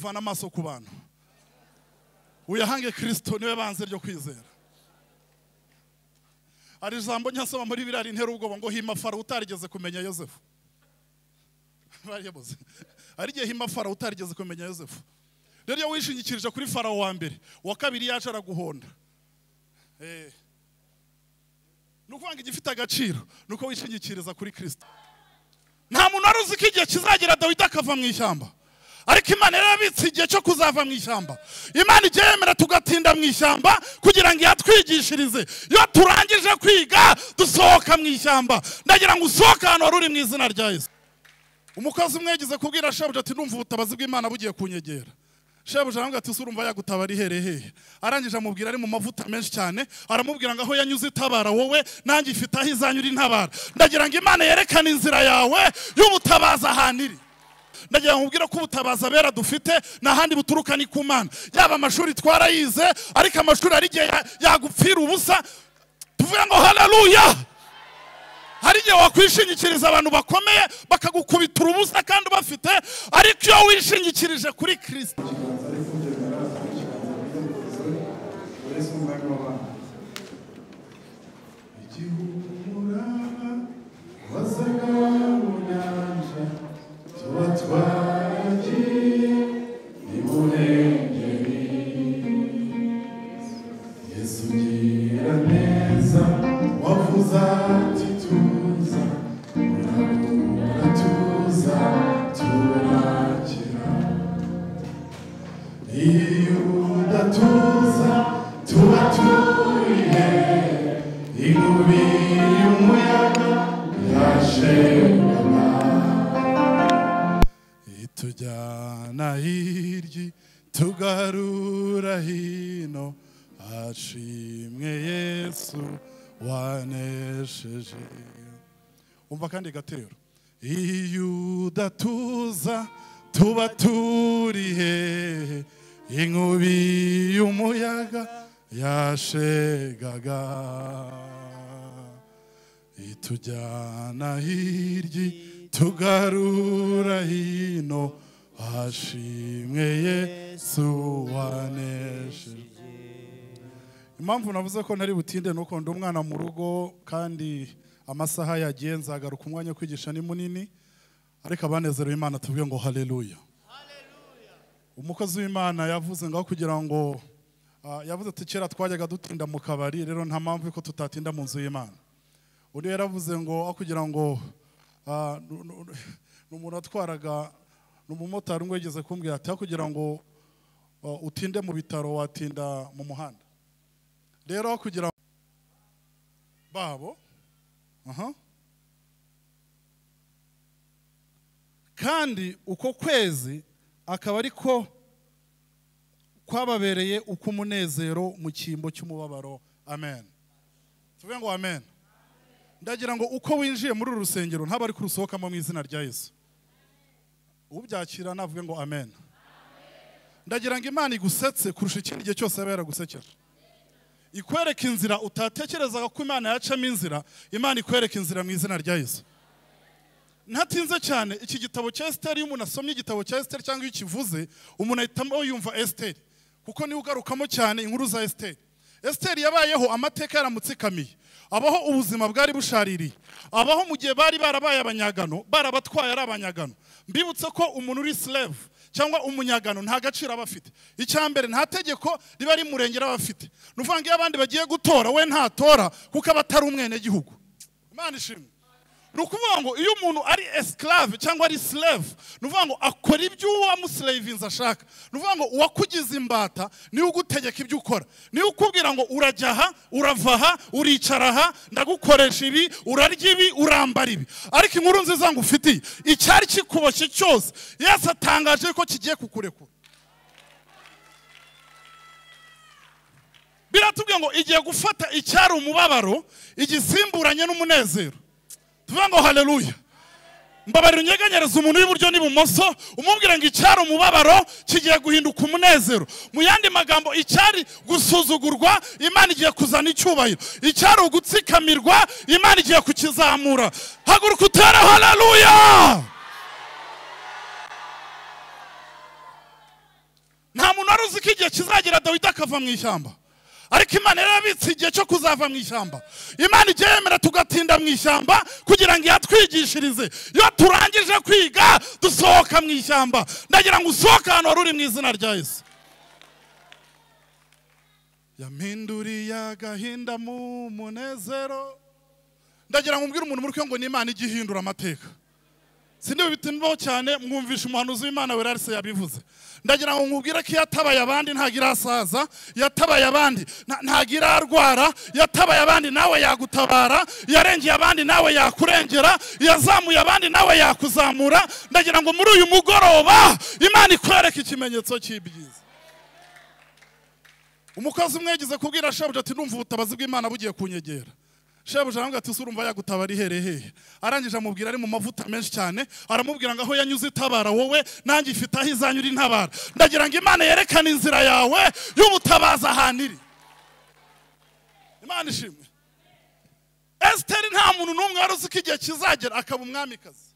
Vana amaso ku bantu, uyahange Kristo, niwe banze ryo kwizera. Hari ijambo nyasoma muri birari ntera ubwoba ngo hima Farawo utarigeze kumenya Yosefu. Bariyabuze. Hari igihe hima Farawo utarigeze kumenya Yosefu. Rero iyo wishingikirije kuri Farawo wa mbere, uwa kabiri yaje araguhonda. Ni ukuvuga ngo igifite agaciro ni uko wishingikiriza kuri Kristo. Nta muntu wari uzi ko igihe kizagira Dawidi akava mu ishyamba, ariko Imana yarabitse igihe cyo kuzava mu ishyamba. Imana ijya yemera tugatinda mu ishyamba kugira ngo iyatwigishirize. Iyo turangije kwiga dusohoka mu ishyamba. Ndagira ngo usohoke ahantu wari uri mu izina rya Yesu. Umukozi umwe yagize kubwira shebuja ati ndumva ubutabazi bw'Imana bugiye kunyegera. Shebuja aramubwira ati ese urumva yagutabara ihereye hehe? Arangije amubwira ari mu mavuta menshi cyane, aramubwira ngo aho yanyuze itabara wowe, nanjye ifite aho izanyura intabara. Ndagira ngo Imana yerekane inzira yawe y'ubutabazi ahantu iri. Ndagira ngo nkubwire ko ubutabazi abera dufite nta handi buturuka ni ku Mana. Yaba amashuri twarayize, ariko amashuri hari igihe yagupfira ubusa. Tuvuge ngo haleluya. Hari igihe wakwishingikiriza abantu bakomeye bakagukubita urubusa kandi ubafite, ariko iyo wishingikirije kuri Kristo. Itujyana hirya tugarura hino, ashimwe Yesu wanesheje. Umva kandi gatero, iyo udatuza tuba turi hehe, inkubi y'umuyaga yashegaga. Itujyana hirya tugarura hino, ashimwe Yesu wanesheje. Impamvu navuze ko ntari butinde nuko ndi umwana mu rugo kandi amasaha yagiye, nzagaruka umwanya wo kwigisha ni munini, ariko abanezerewe Imana tuvuge ngo haleluya. Umukozi w'Imana yavuze ngo kugira ngo yavuze ati kera twajyaga dutinda mu kabari, rero nta mpamvu ko tutatinda mu nzu y'Imana. Undi yaravuze ngo kugira ngo n'umuntu atwaraga n'umumotari ngo yigeze kumbwira ati kugira ngo utinde mu bitaro watinda mu muhanda. Rero kugira babo kandi uko kwezi akaba ariko kwababereye uko umunezero mu cyimbo cy'umubabaro. Amen. Tuvuge ngo amen. Ndagira ngo uko winjiye muri uru rusengero ntaba ari kurusohokamo mu izina rya Yesu. Ubyakira navuge ngo amen. Ndagira ngo Imana igusetse kurusha ikindi gihe cyose yaba yaragusekeje. Ikwereka inzira utatekerezaga ko Imana yacamo inzira, Imana ikwereka inzira mu izina rya Yesu. Ntatinze cyane, iki gitabo cya Esther, iyo umuntu asomye igitabo cya Esther cyangwa iyo kivuze, umuntu ahitamo yumva Esther, kuko niwe ugarukamo cyane inkuru za Esther. Esther yabayeho amateka yaramutsikamiye, abaho ubuzima bwari bushaririye, abaho mu gihe bari barabaye abanyagano, barabatwaye ari abanyagano. Mbibutse ko umuntu uri slave cyangwa umunyagano nta gaciro aba afite. Icya mbere, nta tegeko riba rimurengera aba afite. Ni ukuvuga ngo iyo abandi bagiye gutora we ntatora kuko aba atari umwenegihugu. Imana ishimwe. Ni ukuvuga ngo iyo umuntu ari esclave cyangwa ari slave, ni ukuvuga ngo akora ibyo uwamuslavinze ashaka. Ni ukuvuga ngo uwakugize imbata niwe ugutegeka ibyo ukora, niwe ukubwira ngo urajya aha, urava aha, uricara aha, ndagukoresha ibi, urarya ibi, urambara ibi. Ariko inkuru nziza ngo ufitiye, icyari kikuboshye cyose Yesu atangaje ko kigiye kukurekura. Biratubwiye ngo igiye gufata icyari umubabaro igisimburanye n'umunezero. Tuvuga ngo haleluya. Mbabarira unyeganyereza umuntu w'iburyo n'ibumoso, umubwira ngo icyari umubabaro kigiye guhinduka umunezero. Mu yandi magambo, icyari gusuzugurwa Imana igiye kuzana icyubahiro, icyari ugutsikamirwa Imana igiye kukizamura. Haguruka utere haleluya. Nta muntu wari uzi ko igihe kizagera Dawidi akava mu ishyamba, ariko Imana yarabitse igihe cyo kuzava mu ishyamba. Imana igiye yemera tugatinda mu ishyamba kugira ngo iyatwigishirize. Iyo turangije kwiga dusohoka mu ishyamba. Ndagira ngo usohoke ahantu wari uri mu izina rya Yesu. Yampinduriye agahinda mu munezero. Ndagira ngo umbwire umuntu muri kwe ngo ni Imana ijya ihindura amateka. Sindi bitindaho cyane, mwumvisha umuhanuzi w'Imana Werarise yabivuze. Ndagira ngo nkubwire ko yatabaye abandi ntago irasaza, yatabaye abandi ntago irarwara, yatabaye abandi nawe yagutabara, yarengeye abandi nawe yakurengera, yazamuye abandi nawe yakuzamura. Ndagira ngo muri uyu mugoroba Imana ikwereke ikimenyetso cy'ibyiza. Umukozi umwe yagize kubwira shebuja ati ndumva ubutabazi bw'Imana bugiye kunyegera. Shebuja aramubwira ati urumva yagutabara ihereye hehe? Arangije amubwira ari mu mavuta menshi cyane, aramubwira ngo aho yanyuze itabara wowe nanjye ifite aho izanyura intabara. Ndagira ngo Imana yerekane inzira yawe y'ubutabaza ahantu iri. Imana ishimwe. Esiteri nta muntu n'umwe wari uzi ko igihe kizagera akaba umwamikazi.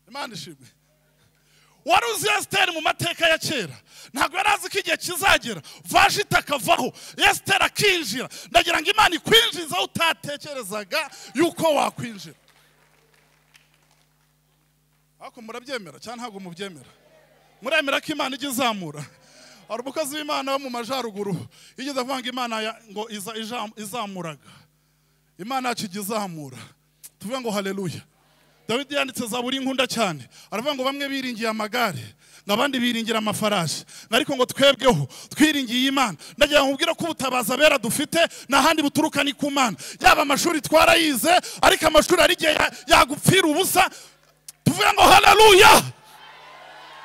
Imana ishimwe. Wari uzi Esiteri mu mateka ya kera, ntabwo yari azi ko igihe kizagera Vashiti akavaho, Esiteri akinjira. Ndagira ngo Imana ikwinjiza aho utatekerezaga yuko wakwinjira. Ariko murabyemera cyangwa ntabwo mubyemera? Muremera ko Imana ijya izamura? Hari umukozi w'Imana wo mu majaruguru yigeze avuga ngo Imana ngo izamuraga. Imana yacu ijya izamura. Tuvuge ngo haleluya. Dawidi yanditse zaburi inkunda cyane, aravuga ngo bamwe biringiye amagare, ngo abandi biringira amafarashi, ariko ngo twebweho twiringiye Imana. Ndagira ngo nkubwire ko ubutabaza bera dufite nta handi buturuka ni ku Mana. Yaba amashuri twarayize, ariko amashuri ari igihe yagupfira ubusa. Tuvuge ngo haleluya.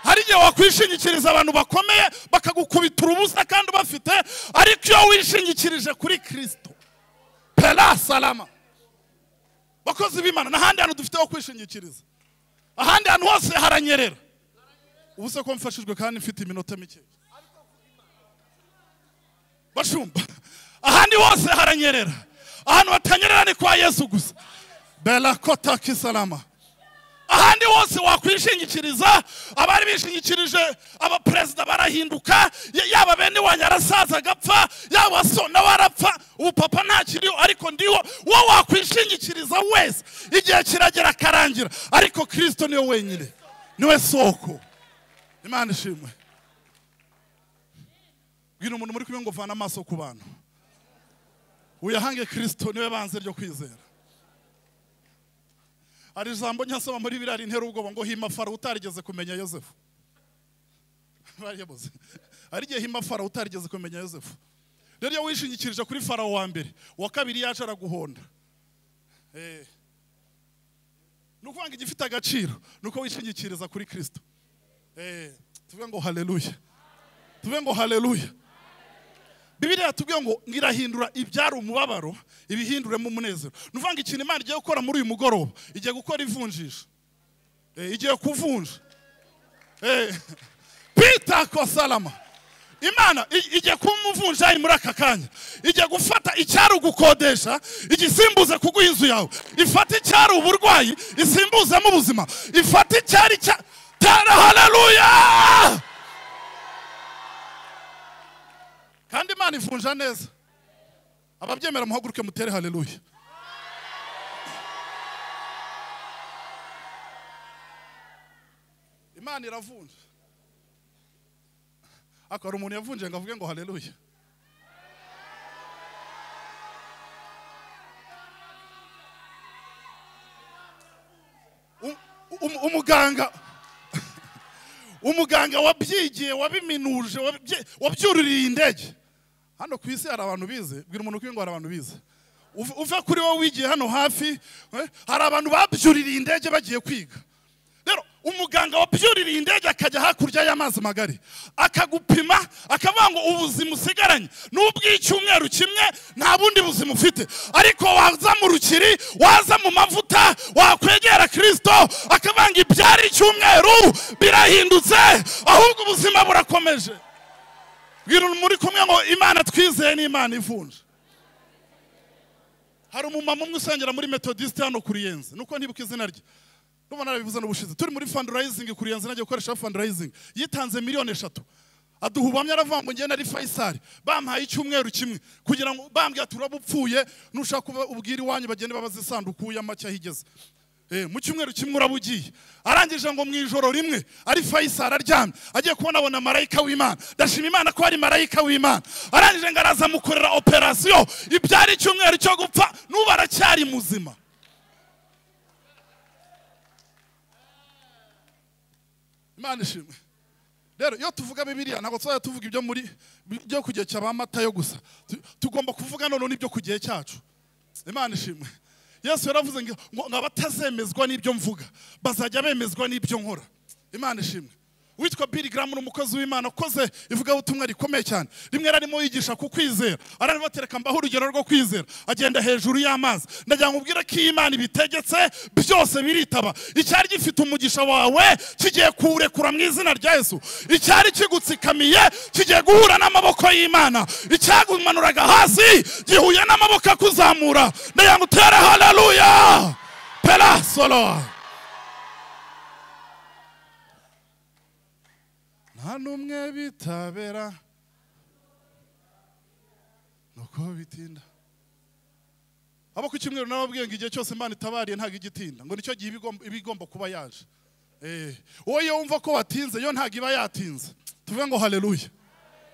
Hari igihe wakwishingikiriza abantu bakomeye bakagukubita ubusa kandi ubafite, ariko iyo wishingikirije kuri Kristo, pela salama. Bakozi b'Imana, n'ahandi hantu dufite ho kwishingikiriza, ahandi hantu hose haranyerera. Ubu se ko mfashijwe kandi mfite iminota mike, bashumba, ahandi hose haranyerera. Ahantu batanyerera ni kwa Yesu gusa. Bela kota kisalama. Ahandi hose wakwishingikiriza, abari bishingikirije abaperezida barahinduka, yaba bene wanyu arasaza agapfa, yaba so nawe arapfa, ubu papa ntakiriho ariko ndiho. Wowe wakwishingikiriza wese igihe kiragera akarangira, ariko Kristo niwe wenyine, niwe soko. Imana ishimwe. Bwira umuntu muri kumwe ngo vana amaso ku bantu, uyahange Kristo, niwe banze ryo kwizera. Hari ijambo nyasoma muri Bibiliya rintera ubwoba ngo hima Farawo utarigeze kumenya Yosefu. Bariyabuze. Hari igihe hima Farawo utarigeze kumenya Yosefu. Rero iyo wishingikirije kuri Farawo wa mbere, wa kabiri yaje araguhonda. Ni ukuvuga ngo igifite agaciro ni uko wishingikiriza kuri Kristo. Tuvuge ngo haleluya. Tuvuge ngo haleluya. Bibiliya yatubwiye ngo ngirahindura ibyari umubabaro ibihinduremo umunezero. Ni ukuvuga ngo ikintu Imana igiye gukora muri uyu mugoroba, igiye gukora ivunjisha. Igiye kuvunja. Pita kosalama. Imana igiye kuba umuvunjayi muri aka kanya. Igiye gufata icyari ugukodesha, igisimbuze kuguha inzu yawe. Ifata icyari uburwayi, isimbuzemo ubuzima. Ifata icyari cya tara haleluya. Kandi Imana ivunja neza. Ababyemera muhaguruke mutere haleluya. Imana iravunja. Ako hari umuntu yavunje ngo avuge ngo haleluya. Umuganga umuganga wabyigiye, wabiminuje, wabyuririye indege. Hano ku isi hari abantu bize, bwira umuntu ko ngo hari abantu bize. Uva kuri wowe wigiye hano hafi, hari abantu babyuririye indege bagiye kwiga. Rero umuganga wabyuririye indege akajya hakurya y'amazi magari, akagupima, akavuga ngo ubuzima usigaranye n'ubw'icyumweru kimwe nta bundi buzima ufite, ariko waza mu rukiri, waza mu mavuta, wakwegera Kristo, akavuga ngo ibyari icyumweru birahindutse, ahubwo ubuzima burakomeje. Bwira muri kumwe ngo Imana twizeye ni Imana ivunja. Hari umumama umwe usengera muri Methodist hano ku Ruyenzi, nuko ntibuka izina rye, ndumva narabivuze n'ubushize, turi muri fundraising ku Ruyenzi, nagiye gukoresha fundraising, yitanze 3 miliyoni. Aduha ubuhamya aravuga ngo njye nari Faisal, bampaye icyumweru kimwe kugira ngo bambwira turabupfuye, nushaka ubwira iwanyu bagende babaze isanduku y'amacye ahigeze. Mu cyumweru kimwe urabugiye. Arangije ngo mu ijoro rimwe ari Faisal aryamye, agiye kubona abona marayika w'Imana. Ndashima Imana ko ari marayika w'Imana. Arangije ngo araza mukorera operation, ibyari icyumweru cyo gupfa nuba aracyari muzima. Imana ishimwe. Rero iyo tuvuga Bibiliya ntabwo tuzajya tuvuga ibyo muri byo ku gihe cya Matayo gusa, tugomba kuvuga none n'ibyo ku gihe cyacu. Imana ishimwe. Yesu yaravuze ngo abatazemezwa n'ibyo mvuga bazajya bemezwa n'ibyo nkora. Imana ishimwe. Witwa Billy Graham ni umukozi w'Imana ukoze ivugabutumwa rikomeye cyane. Rimwe arimo yigisha ku kwizera, aranabatereka mbaho urugero rwo kwizera, agenda hejuru y'amazi. Ndagira ngo ubwire ko Imana ibitegetse byose biritaba. Icyari gifite umugisha wawe kigiye kuwurekura mu izina rya Yesu. Icyari kigutsikamiye kigiye guhura n'amaboko y'Imana. Icyagumanuraga hasi gihuye n'amaboko akuzamura. Ndagira ngo utere haleluya. Pela solo. Nta n'umwe bitabera nuko bitinda. Abo ku cyumweru nababwiye ngo igihe cyose Imana itabariye ntago igitinda, ngo nicyo gihe ibigomba kuba yaje. Wowe iyo wumva ko watinze, yo ntago iba yatinze. Tuvuge ngo haleluya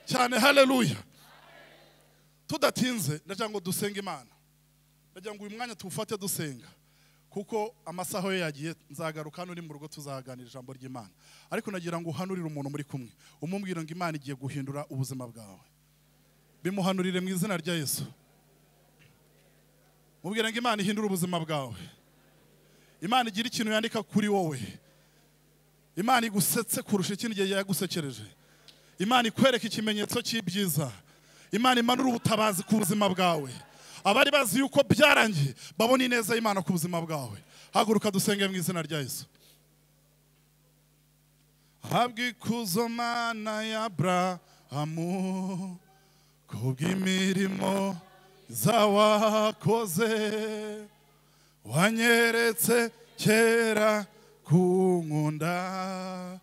cyane, haleluya. Tudatinze ndagira ngo dusenge Imana. Ndagira ngo uyu mwanya tuwufate dusenga, kuko amasaha yo yagiye. Nzagaruka hano uri mu rugo tuzaganira ijambo ry'Imana. Ariko nagira ngo uhanurire umuntu muri kumwe, umubwire ngo Imana igiye guhindura ubuzima bwawe. Bimuhanurire mu izina rya Yesu. Mubwire ngo Imana ihindura ubuzima bwawe. Imana igira ikintu yandika kuri wowe. Imana igusetse kurusha ikindi gihe yagusekereje. Imana ikwereka ikimenyetso cy'ibyiza. Imana imanura ubutabazi ku buzima bwawe. Abari bazi yuko byarangiye babona ineza y'Imana ku buzima bwawe. Haguruka dusenge mu izina rya Yesu. Habwa ikuzo Mana ya Abrahamu, kubw'imirimo zawakoze, wanyeretse kera kunkunda.